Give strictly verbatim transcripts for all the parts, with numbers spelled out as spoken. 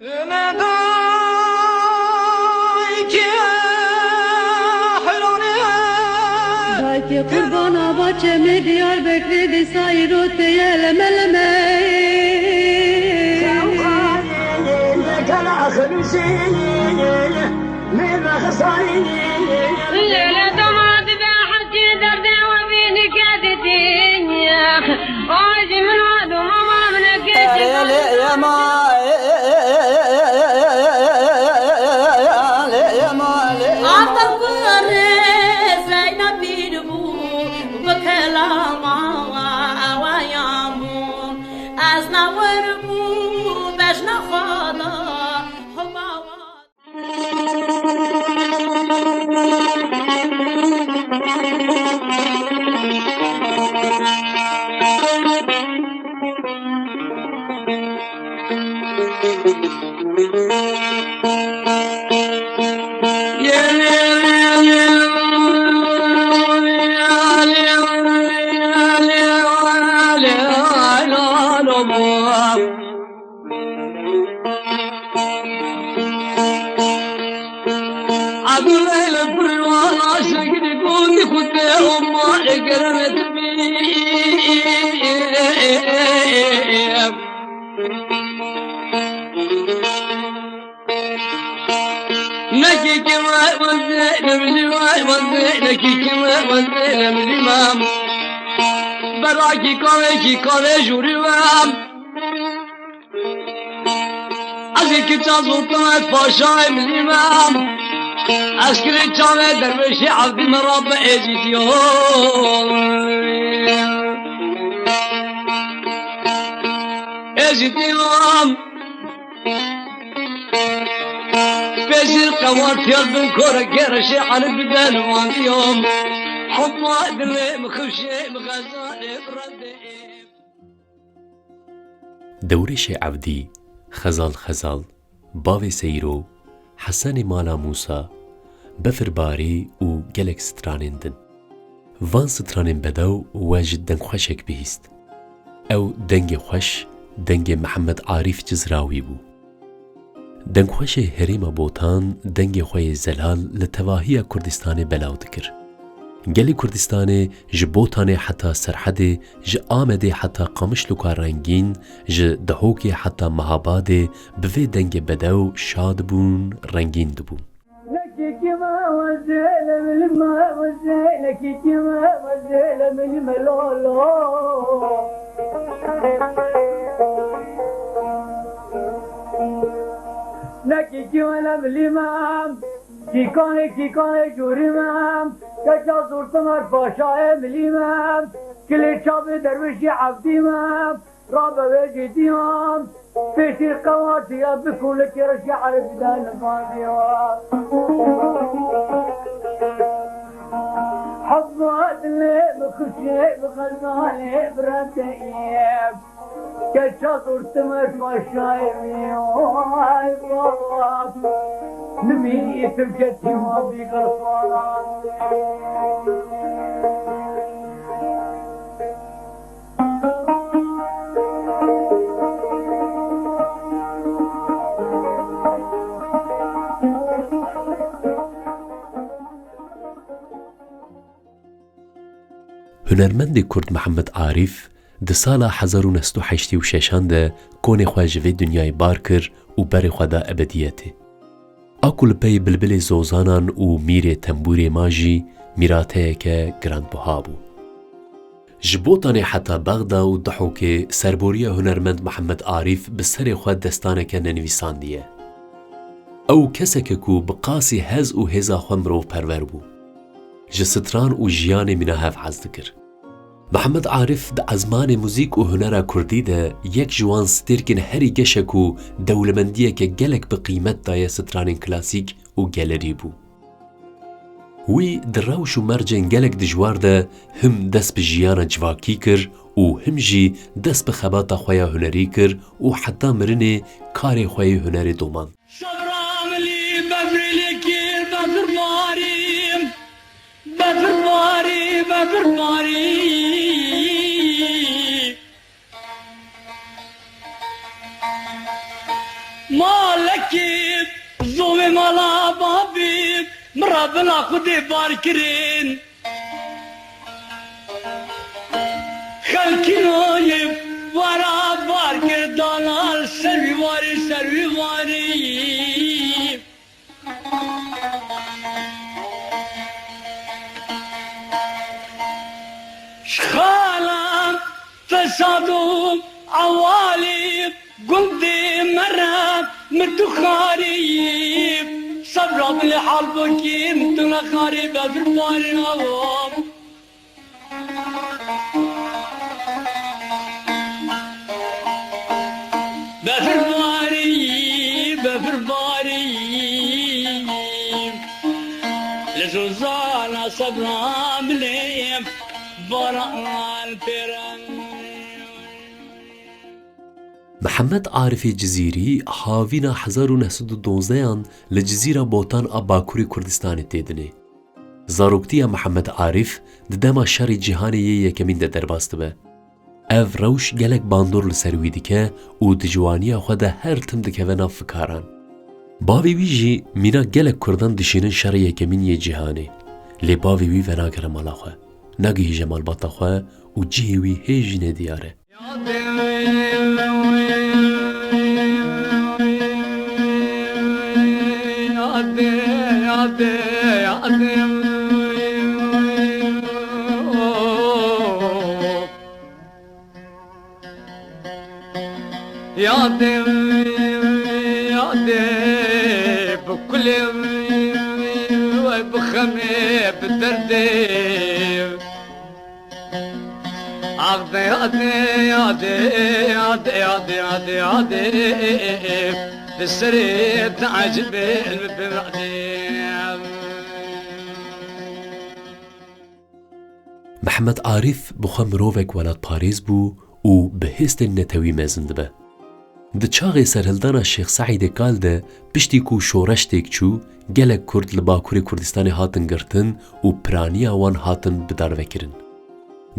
Dayke qurbana baçemê Diyarbekirê dîsa îro teye leme leme. Lêle doma dibe hekî derdê we bînike didî. Ay jî min we doma ma min eke jî. Ata kurê Zeynebî bû, bi kelama ewayan bû. Ez ne wir bû, bejna xwe da, hema wa. Nekî kime wezê, ne bilî vay wezê, nekî kime wezê, ne bilî mam. Berakî kavê kî kavê jûrî ve. Ez ê kiça zûtime paşayê milî me. Ez kirê çavê derwêşê evdî me ra bi êzîdiyo. Êzîdiyo. Pêşî qewatiya bin kore gerişê Elî biden wandiyom. Hopma dilê mi xifşê mi xezalê bi redê. Dewrêşê Evdî, Xezal Xezal, Bavê Seyro, Hesenê Mala Mûsa, Befirbarî û gelek stranên din. Van stranên bedew we ji dengxweşek bihîst. Ew dengê xweş, dengê Mihemed Arîf Cizrawî bû. Dengxweşê herêma Botan dengê xwe yê zelal li tevahiya Kurdistanê belav dikir. Gelê Kurdistanê ji Botanê heta Serhedê, ji Amedê heta Qamişloka Rengîn, ji Dihokê heta Mehabadê bi vê dengê bedew şad bûn, rengîn dibûn. Nekî kî wele milî me, kîkanê kîkanê cûrî me, keça zûrtimer paşayê milî me, kilê çavê derwêşê evdî me, rabe wê jî diyan, pêşî qewatiya bi kulekê reşê erifdan bandiya. Hezat lê bi xişê bi xezalê bi redeyê. Keça zûrtimer paşayê wî, ay baba. Nimî îtim ketî ma bî qeswana. Hunermendê Kurd Mihemed Arîf di sala hezar û neh sed û heştê û şeşan de konê xwe ji vê dinyayê bar kir û berê xwe da ebediyetê. A ku li pey Bilbilê Zozanan û Mîrê Tembûrê ma jî mîrateyeke giranbiha bû. Ji Botanê heta Bexda û Dihokê serboriya hunermend Mihemed Arîf bi serê xwe destaneke nenivîsandiye. Ew keseke ku bi qasî hez û hêza xwe mirovperwer bû. Ji stran û jiyanê mîna hev hez dikir. Mihemed Arîf di ezmanê muzîk û hunera kurdî de yek ji wan stêrkên herî geş e ku dewlemendiyeke gelek bi qîmet daye stranên klasîk û gelerî bû. Wî di rewş û mercên gelek dijwar de him dest bi jiyana civakî kir û him jî dest bi xebata xwe ya hunerî kir û heta mirinê karê xwe yê hunerê domand. Şevra milî befrî lê kir, befir barî, befir barî, befir barî. Ma Lekî zovê mala babî, min re bila Xwedê bar kirin. Xelkî noyê wara bar kir, dana li ser wî warî, ser wî warî. Ji xala fesad û ewalî gundê me re min tu xarî, sebra bilê halbokî min tu nexarî, befir barî awa. Befir barî, befir barî, li zozana sebra bilê baran pêran. Mihemed Arifê Cizîrî havîna hezar û neh sed û dozdehan li Cizîra Botan a Bakurê Kurdistanê tê dinê. Zaroktiya Mihemed Arif di dema Şerê Cîhanê yê Yekemîn de derbas dibe. Ev rewş gelek bandor li ser wî dike û di ciwaniya xwe de her tim dikeve nav fikaran. Bavê wî jî mîna gelek Kurdan dişînin Şerê Yekemîn yê Cîhanê. Lê bavê wî venagere mala xwe, nagihîje malbata xwe û cihê wî hê jî nediyar e. Yadê, yadê, bi kulê we bi xemê, bi derdê. Axdê, yadê, yadê, yadê, yadê, yadê, yadê, yadê, bi serê teecibê bi radê. Mihemed Arîf bi xwe mirovek welatparêz bû û bi hêstên netewî mezin dibe. Di çaxê serhildana Şêx Seîdê Kal de, piştî ku şoreş têk çû, gelek Kurd li Bakurê Kurdistanê hatin girtin û piraniya wan hatin bidarvekirin.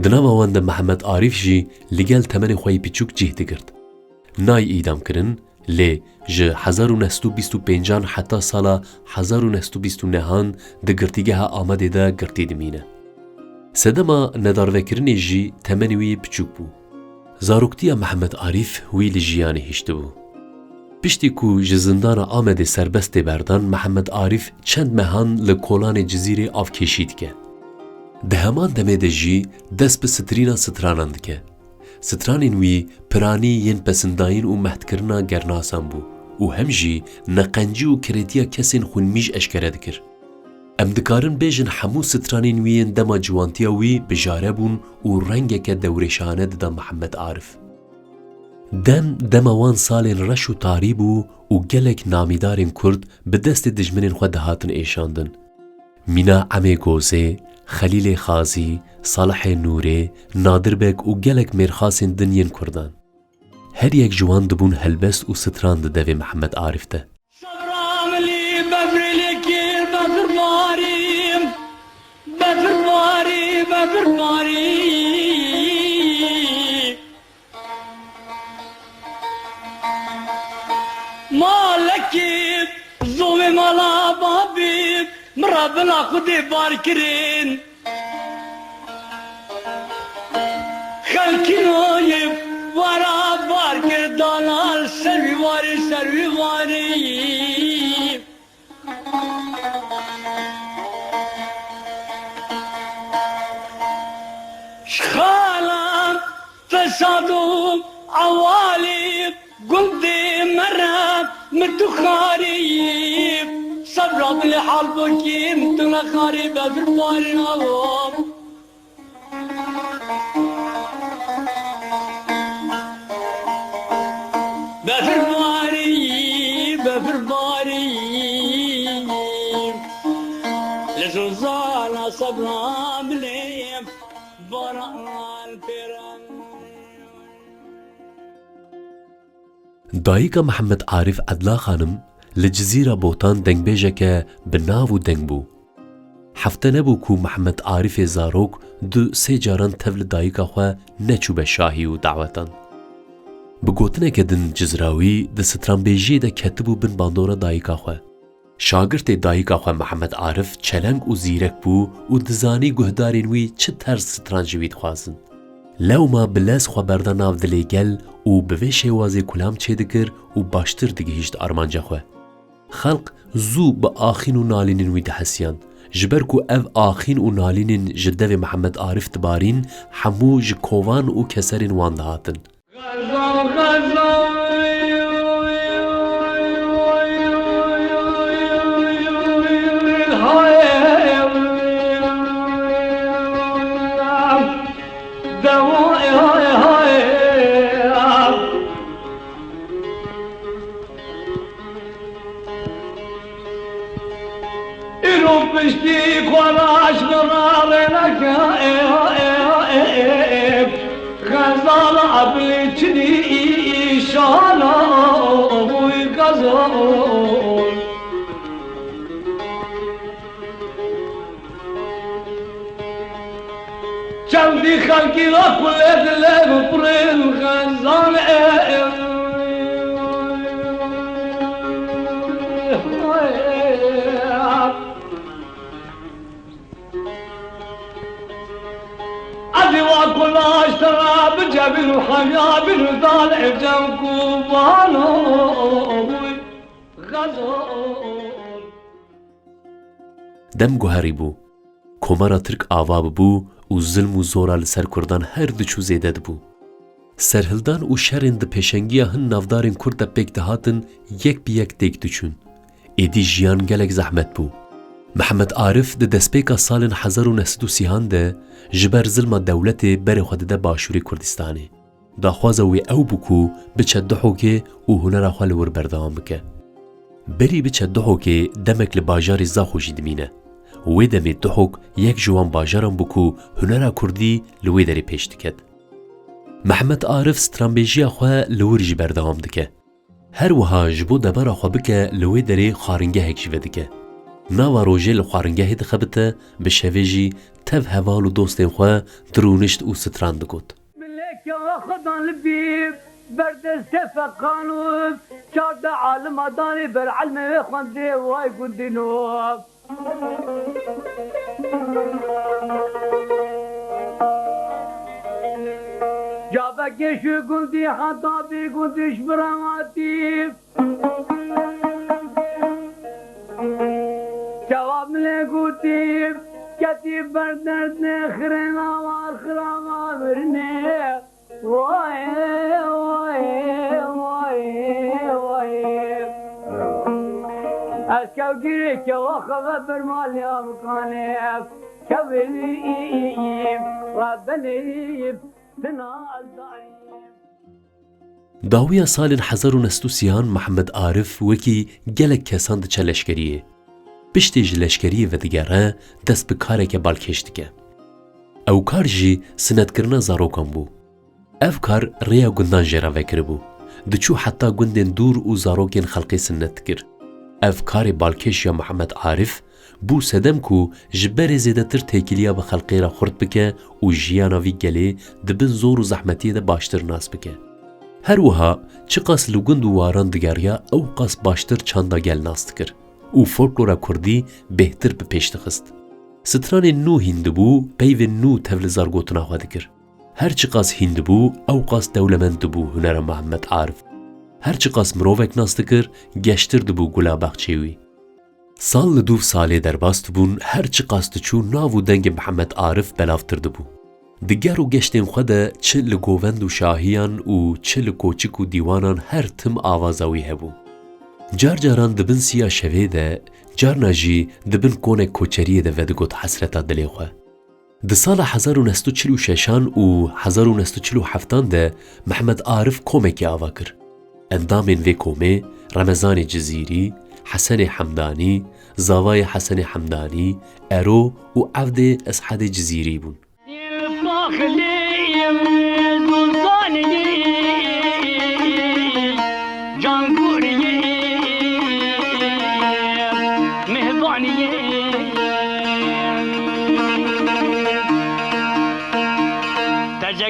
Di nava wan de Mihemed Arîf jî li gel temenê xwe yê piçûk cih digirt. Nayê îdamkirin, lê ji hezar û neh sed û bîst û pêncan heta sala hezar û neh sed û bîst û nehan di girtîgeha Amedê de girtî dimîne. Sedema nedarvekirinê jî temenê wî yê piçûk bû. Zaroktiya Mihemed Arîf wî li jiyanê hiştibû. Piştî ku ji zindana Amedê serbest tê berdan, Mihemed Arîf çend mehan li kolanê Cizîrê avkêşî dike. Di heman demê de jî dest bi sitirîna stranan dike. Stranên wî piranî yên pesindayîn û mehdkirina gernasan bû û hem jî neqencî û kirêtiya kesên xwînmîj eşkere dikir. Em dikarin bêjin hemû stranên wî yên dema ciwantiya wî bijare bûn û rengeke dewrêşahane dida Mihemed Arif. Dem dema wan salên reş û tarî bû û gelek namîdarên Kurd bi destê dijminên xwe dihatin êşandin. Mîna Emê Gozê, Xelîlê Xazî, Salihê Nûrê, Nadir Beg û gelek mêrxasên din yên Kurdan. Her yek ji wan dibûn helbest û stran di devê Mihemed Arif de. Sebra milî befrê lê kir, befir barî, befir barî, befir barî. Malekî zovê mala babî, min re bila Xwedê bar kirin. Xelkî noyê wara bar kir, dana li ser wî warî, ser wî warî. Ji xala fesad û ewalî gundê me re min tu xarî, sebra bilê halbokî min tu nexarî, befir barî awa. Befir barî, befir barî, li zozana sebra bilê baran pêran. Dayika Mihemed Arîf Edla Xanim li Cizîra Botan dengbêjeke bi nav û deng bû. Hefte nebû ku Mihemed Arîfê zarok du sê caran tev li dayika xwe neçûbe şahî û dawetan. Bi gotineke din Cizrawî di stranbêjiyê de ketibû bin bandora dayika xwe. Şagirtê dayika xwe Mihemed Arif çeleng û zîrek bû û dizanî guhdarên wî çi terz stran ji wî dixwazin. Lewma bi lez xwe berda nav dilê gel û bi vê şêwazê kulam çêdikir û baştir digihîşt armanca xwe. Xelq zû bi axîn û nalînên wî dihesiyan. Ji ber ku ev axîn û nalînên ji devê Mihemed Arif dibarîn, hemû ji kovan û keserên wan dihatin. Îro piştî xwe raşt rarêneke, Xezal eblîçinî şala bûy Xezal. Çendî xelkî ra kulê dilê bi pirên Xezal e. Ezî wa kulaş tera bi cebîn û hemya bin û dal e cem ku bano Xezal. Dem guherî bû. Komara Tirk ava bibû û zilm û zora li ser Kurdan her diçû zêde dibû. Serhildan û şerên di pêşengiya hin navdarên Kurd de pêk dihatin, yek bi yek têk diçûn. Êdî jiyan gelek zehmet bû. Mihemed Arif di destpêka salên hezar û neh sed û sîhan de ji ber zilma dewletê berê xwe dide Başûrê Kurdistanê. Daxwaza wî ew bû ku biçe Duhokê û hunera xwe li wir berdewam bike. Berî biçe Duhokê demek li bajarê Zaxo jî dimîne. Wê demê Duhok yek ji wan bajaran bû ku hunera kurdî li wê derê pêş diket. Mehmet Arif stranbêjiya xwe li wir jî berdewam dike. Her wiha ji bo debara xwe bike li wê derê xwaringehek jî vedike. Nava rojê li xwaringehê dixebite, bi şevê jî tev heval û dostên xwe dirûnişt û stran digot. Mileke xwedan li bîr berdeste feqan û çar de alima danê ber elmê wê xwendê way gundî nû. Cavekê şu gundî heta bî gundî ji bi rematî. Cevab lê gotî, ketî ber derdê xirêna war xirava mirinê. Way, way, way, way. Ez kewgirê kewa xeve bermaliya bikanê. Kevê Rebbenê tina ez dayim. Dawiya salên hezar û neh sed û sî an Mehmet Arif wekî gelek kesan diçe leşkeriyê. Piştî ji leşkeriyê vedigere, dest bi kareke balkêş dike. Ew kar jî sinetkirina zarokan bû. Ev kar rêya gundan jê re vekiribû. Diçû heta gundên dûr û zarokên xelkê sinnet dikir. Ev karê balkêş ya Mehmet Arif bû sedem ku ji berê zêdetir têkiliya bi xelkê re xurt bike û jiyana vî gelê di bin zor û zehmetiyê de baştir nas bike. Her wiha çiqas li gund û waran digeriya, ew qas baştir çanda gel nas dikir û folklora kurdî bêhtir bi pêş dixist. Stranên nû hîn dibû, peyvên nû tev li zargotina xwe dikir. Her çiqas hîn dibû, ew qas dewlemend dibû hunera Mehmet Arif. Her çiqas mirovek nas dikir, geştir dibû gula baxçê wî. Sal li dûv salê derbas dibûn, her çiqas diçû nav û dengê Mehmet Arif belavtir dibû. Di ger û geştên xwe de çi li govend û şahiyan û çi li koçik û dîwanan her tim avaza wî hebû. Car caran di bin siya şevê de, carna jî di bin konek koçeriyê de vedigot hesreta dilê xwe. Di sala hezar û neh sed û çil û şeş an û hezar û neh sed û çil û heft an de Mehmet Arif komekê ava kir. Endamên vê komê Remezanê Cizîrî, Hesenê Hemdanî, zavayê Hesenê Hemdanî, Ero û evdê Eshedê Cizîrî bûn.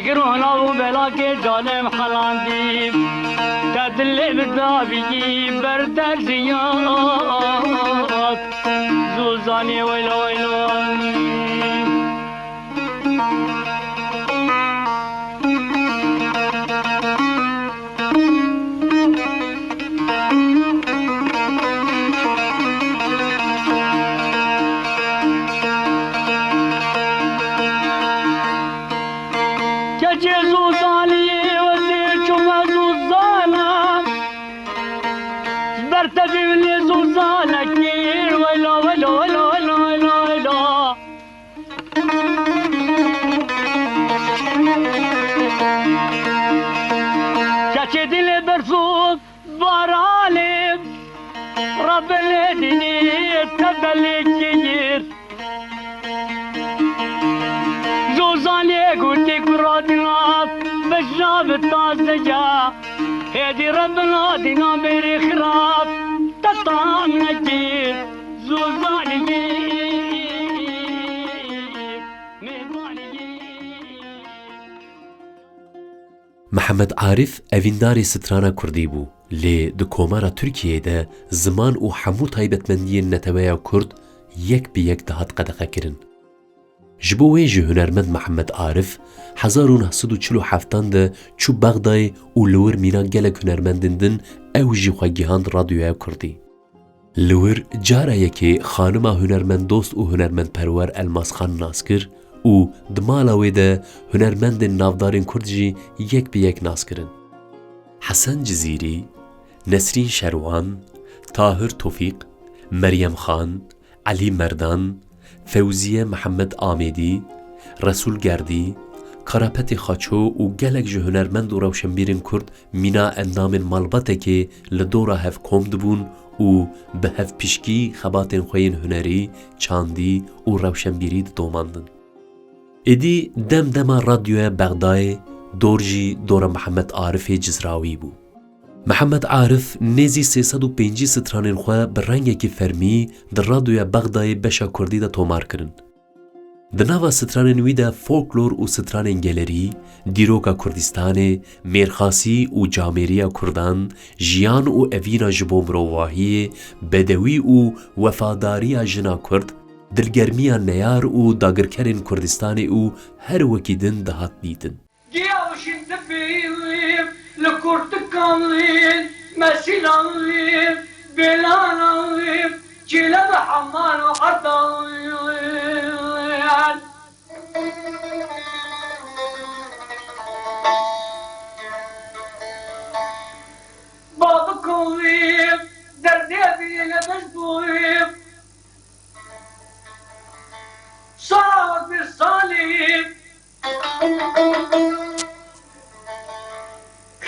Girona û belakê canem xelandî, te dilê bi davî ber te jiyat. Zûzanê weylo weylo. Keçê Zûzanî wezê çûme Zûzana. Ji ber te bî min ê Zûzanekî. Weyla, weyla, weyla, weyla, weyla, weyla. Keçê dilê berf û baranê, Rebinê dînî te belê kir. Zûzanê gotî ku radina bijna bi tazege. Hêdî Rebina dîna mêrê xirab te tam nekir. Zûzanî mêvanî. Mihemed Arif evîndarê strana kurdî bû, lê di Komara Tirkiyeyê de ziman û hemû taybetmendiyên neteweya kurd yek bi yek dihat qedexekirin. Ji bo wê jî hunermend Mihemed Arif hezar û neh sed û çil û heftan de çû Bexdayê û li wir mîna gelek hunermendên din ew jî xwe gihand radyoya kurdî. Li wir cara yekê xanima hunermenddost û hunermendperwer Elmas Xan nas kir û di mala wê de hunermendên navdarên kurd jî yek bi yek nas kirin. Hesen Cizîrî, Nesrîn Şerwan, Tahir Tofîq, Meryem Xan, Elî Merdan, Fewziye Mihemed Amêdî, Resûl Gerdî, Karapetê Xaço û gelek ji hunermend û rewşenbîrên kurd mîna endamên malbatekê li dora hev kom dibûn û bi hevpişkî xebatên xwe yên hunerî, çandî û rewşenbîrî didomandin. Êdî dem dema radyoya Bexdayê, dor jî dora Mihemed Arifê Cizrawî bû. Mihemed Arif nêzî sê sed û pêncî stranên xwe bi rengekî fermî di radyoya Bexdayê beşa kurdî de tomar kirin. Di nava stranên wî de folklor û stranên gelerî, dîroka Kurdistanê, mêrxasî û camêriya kurdan, jiyan û evîna ji bo mirovahiyê, bedewî û wefadariya jina kurd, dilgermiya neyar û dagirkerên Kurdistanê û her wekî din dihat dîtin. Giya û şîn dibî li kurtikan, mesîlan, bêlan, çîle bi heman û erdan. Babikû derdê bî nebij bû. Sara bi salî.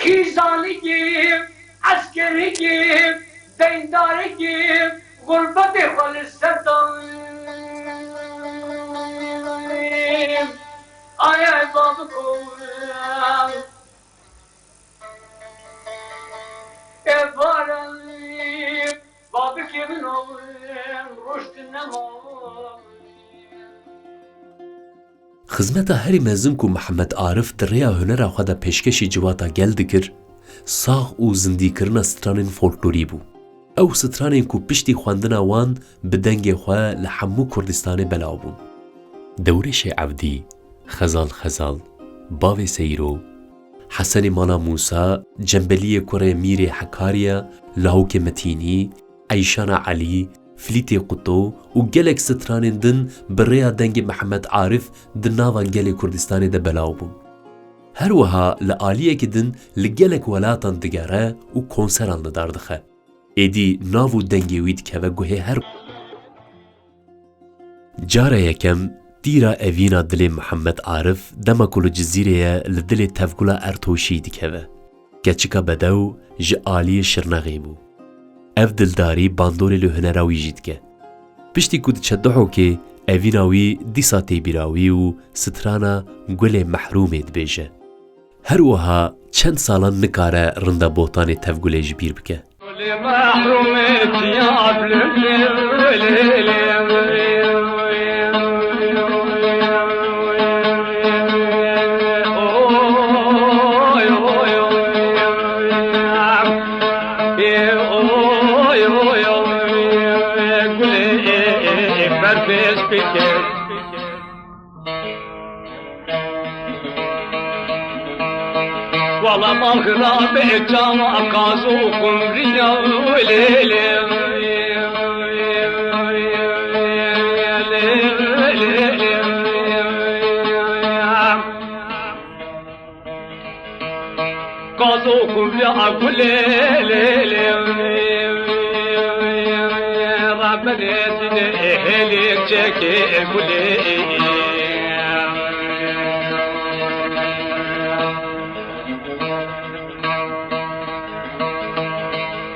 Xîzanîkî, eskerîkî, deyndarîkî, xurbetê xwe li ser da. Aye babiko, ê baran, babikê min o, ruşt nema. Xizmeta herî mezin ku Mihemed Arif di rêya hunera xwe de pêşkêşî civata gel dikir, sax û zindîkirina stranên folklorî bû. Ew stranên ku piştî xwendina wan bi dengê xwe li hemû Kurdistanê belav bûn. Dewrêşê Evdî, Xezal Xezal, Bavê Seyro, Hesenê Mala Mûsa, Cembeliyê Kurê Mîrê Hekariya, Lawikê Metînî, Eyşana Elî, Flîtê Quto û gelek stranên din bi rêya dengê Mihemed Arif di nava gelê Kurdistanê de belav bûn. Her wiha li aliyekî din li gelek welatan digere û konseran li dar dixe. Êdî nav û dengê wî dikeve guhê her. Cara yekem tîra evîna dilê Mihemed Arif dema ku li Cizîrê ye li dilê Tevgula Ertoşî dikeve. Keçika bedew ji aliyê Şirnexê bû. Ev dildarî bandorê li hunera wî jî dike. Piştî ku diçe Duhokê, evîna wî dîsa tê bîra wî û strana Gulê Mehrûmê dibêje. Her wiha çend salan nikare rinda botanê Tevgulê ji bîr bike. Wala baxira be çawa qaz û qumriya lê lê. Qaz û qumriya gulê lê lê. Raberê dînê hêlê çekê gulê.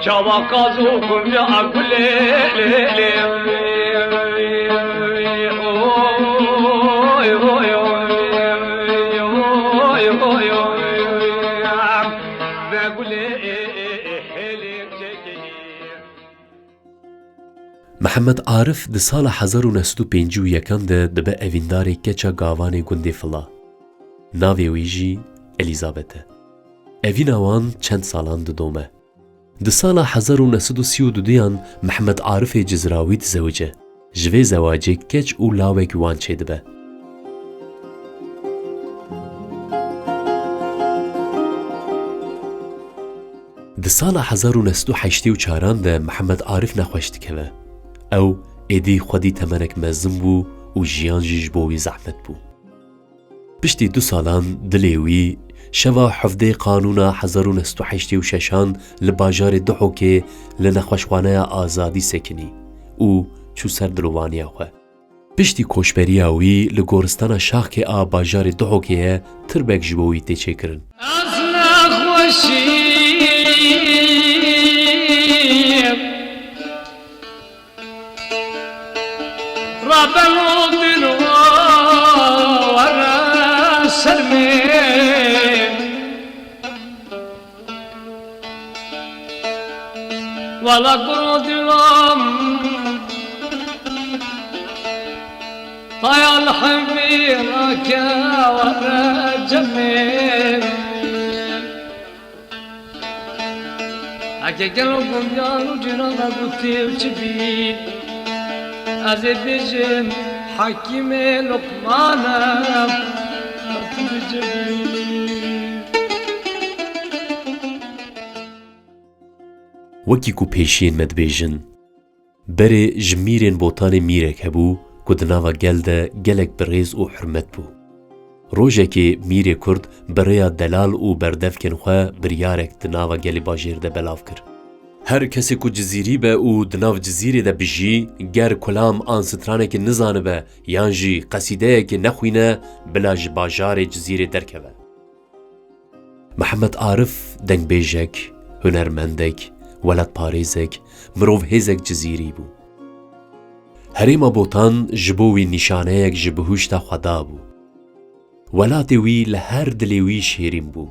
Çawa qaz û gumca gulê lê lê. Oy, oy, oy, oy, oy, oy, oy. Ve gulê hêlê çekê. Mihemed Arif di sala hezar û neh sed û pêncî û yekan de dibe evîndarê keça gavanê gundê Fila. Navê wî jî Elîzabet e. Evîna wan çend salan didome. Di sala hezar û neh sed û sî û duduyan Mihemed Arifê Cizrawî dizewice. Ji vê zewacê keç û lawek wan çêdibe. Di sala hezar û neh sed û heştê û çaran de Mihemed Arif nexweş dikeve. Ew êdî xwedî temenek mezin bû û jiyan jî ji bo wî zehmet bû. Piştî du salan dilê wî şeva hevdê Qanûna hezar û neh sed û heştê û şeşan li bajarê Duhokê li nexweşxaneya Azadî sekinî û çû ser dilovaniya xwe. Piştî koçberiya wî li goristana Şaxkê a bajarê Duhokê ye, tirbek ji bo wî tê çêkirin. Ez nexweşî Rabelo dilo were ser min. Wala guro dilom tayal hemî rake were cemê. Heke gelo gundiyar û cîrana gotî û çi bî? Ez ê bêjim, Hekîmê Luqman e, tu bicibî. Wekî ku pêşiyên me dibêjin, Berê ji mîrên Botanê mîrek hebû ku di nava gel de gelek bi rêz û hurmet bû. Rojekê mîrê Kurd bi rêya delal û berdevkên xwe biryarek di nava gelê bajêr de belav kir. Her kesê ku cizîrî be û di nav cizîrê de bijî, ger kulam an stranekê nizanibe yan jî qesîdeyekê nexwîne, bila ji bajarê cizîrê derkeve. Mihemed Arif dengbêjek, hunermendek, welatparêzek, mirovhêzek cizîrî bû. Herêma Botan ji bo wî nîşaneyek ji bihuşta xwe dabû. Welatê wî li her dilê wî şêrîn bû.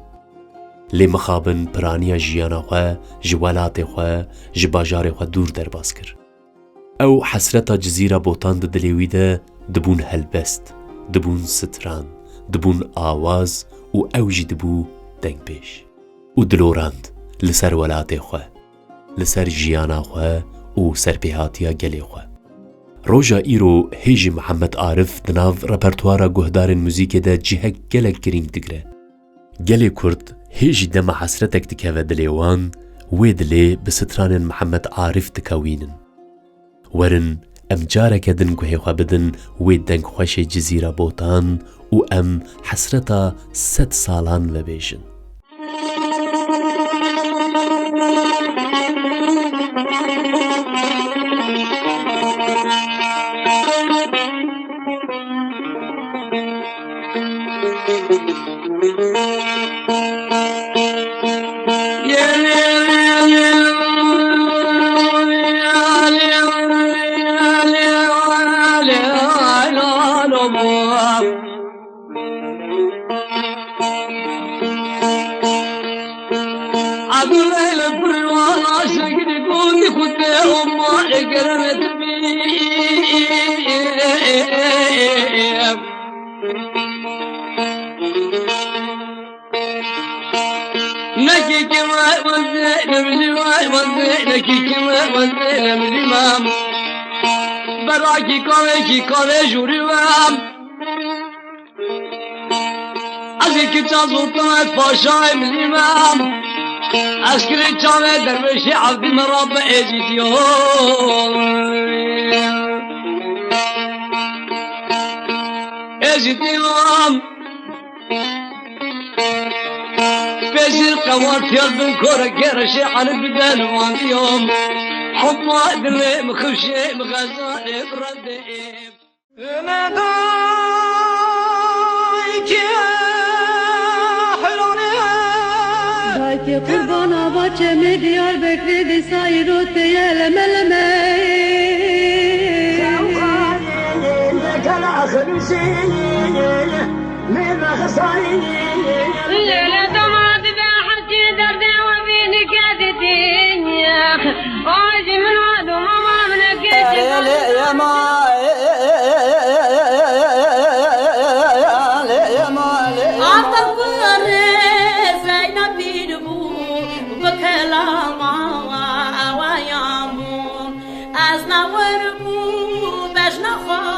Lê mixabin piraniya jiyana xwe ji welatê xwe, ji bajarê xwe dûr derbas kir. Ew hesreta Cizîra Botan di dilê wî de dibûn helbest, dibûn stran, dibûn awaz û ew jî dibû dengbêj. Û dilorand li ser welatê xwe, li ser jiyana xwe û serpêhatiya gelê xwe. Roja îro hê jî Mihemed Arif di nav repertuara guhdarên muzîkê de cihek gelek girîng digire. Gelê Kurd hê jî dema hesretek dikeve dilê wan, wê dilê bi stranên Mihemed Arif dikewînin. Werin em careke din guhê xwe bidin wê dengxweşê Cizîra Botan û em hesreta sed salan vebêjin. Berakî kavekî kavê jûrî we. Ez ê kiça zoltan ez paşayê milî me. Ez kirê çavê dervêşê Evdî me ra bi Êzîdiyo. Êzîdiyo. Pêzir qewar tiyar bin kore gere şê Elî biden wandiyom. Hopma dilê mi xifşê mi xezanê bi redê. Dayke qurbana baçemê Diyarbekirê dîsa îro teye leme leme. Lêle doma dibe hewtî derdê we bî nike didî. O jî min wa doma ma min eke. Lêle yema, lê yema, lê yema. Ata kurê Zeynepî bû, bi kelama ewa ya bû. Ez na wir bû, bejna xwe